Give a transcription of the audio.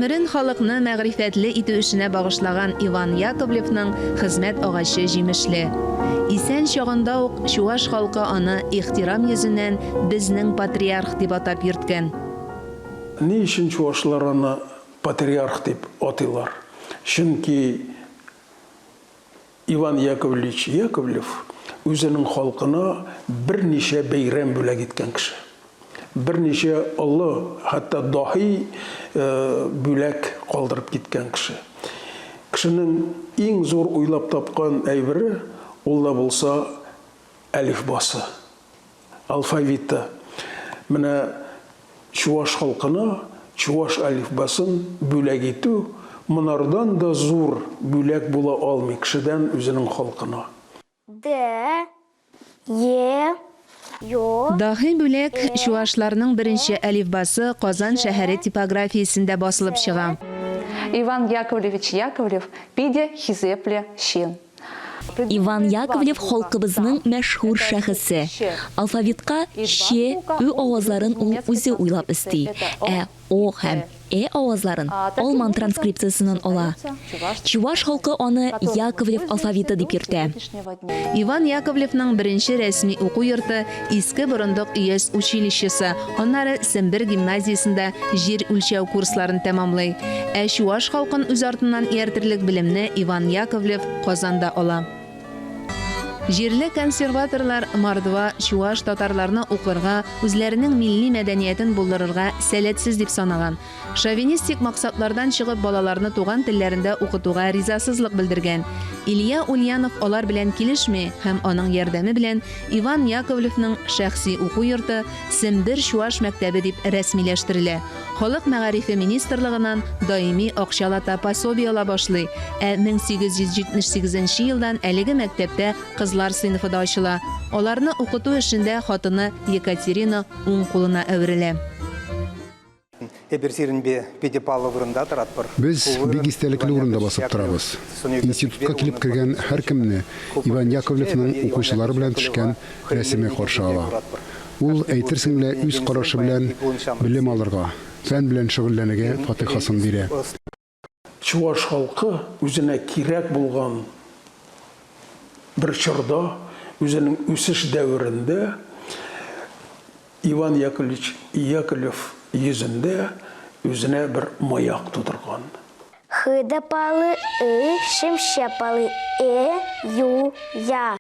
Гомерен халыкны мәгърифәтле итү эшенә багышлаган Иван Яковлевның хезмәт агачы җимешле. Исән чагында ук чуаш халкы аны ихтирам йөзеннән безнең патриарх дип атап йөрткән. Ни өчен чуашлар аны патриарх дип атыйлар? Чөнки Иван Яковлевич Яковлев үзенең халкына берничә бәйрәм бүләк иткән кеше. Берничә олы, хәтта даһи бүләк калдырып киткән кеше. Кешенең иң зур уйлап тапкан әйбере, ул да булса әлифбасы. Алфавиты. Менә чуаш халкына чуаш әлифбасын бүләк итү монардан да зур бүләк була алмый кешедән үзенең халкына. Д, Е, Ё, Даһи бүләк, Э, чуашларның беренче әлифбасы Казан шәһәре типографиясендә басылып чыга. Иван Яковлевич Яковлев питӗ хисеплӗ ҫын. Иван Яковлев халкыбызның мәшһүр шәхесе. Алфавитка Ч, Ө авазларын ул үзе уйлап өсти, ә О һәм Э авазларын алман транскрипциясеннән ала. Чуваш халкы аны Яковлев алфавиты дип йөртә. Иван Яковлевның беренче рәсми уку йорты Иске Борындык өяз училищесы, аннары Сембер гимназиясендә җир үлчәү курсларын тәмамлый. Ә чуаш халкын үз артыннан ияртерлек белемне Иван Яковлев Казанда ала. Җирле консерваторлар мордва, чуаш, татарларны укырга, үзләренең милли мәдәниятен булдырырга сәләтсез дип санаган. Шовинистик максатлардан чыгып балаларны туган телләрендә укытуга ризасызлык белдергән. Илья Ульянов алар белән килешми һәм аның ярдәме белән Иван Яковлевның шәхси уку йорты Сембер чуаш мәктәбе дип рәсмиләштерелә. Халык мәгарифе министрлыгынан даими акчалата пособие ала башлый, ә 1878 нче елдан әлеге мәктәптә кызлар сыйныфы да ачыла. Аларны укыту эшендә хатыны Екатерина уң кулына әверелә. Эпир сирӗнпе питӗ паллӑ вырӑнта тӑратпӑр. Без бик истәлекле урында басып торабыз. Институтка килеп кергән һәркемне Иван Яковлевның укучылары белән төшкән рәсеме каршы ала. Ул, әйтерсең лә, үз карашы белән белем алырга, фән белән шөгыльләнергә фатыйхасын бирә. Чуаш халкы үзенә кирәк булган бер чорда, үзенең үсеш дәверендә Иван Яковлевич Яковлев йөзендә үзенә бер маяк тудырган. Хытӑ палли ы, ҫемҫе палли э, ю, я.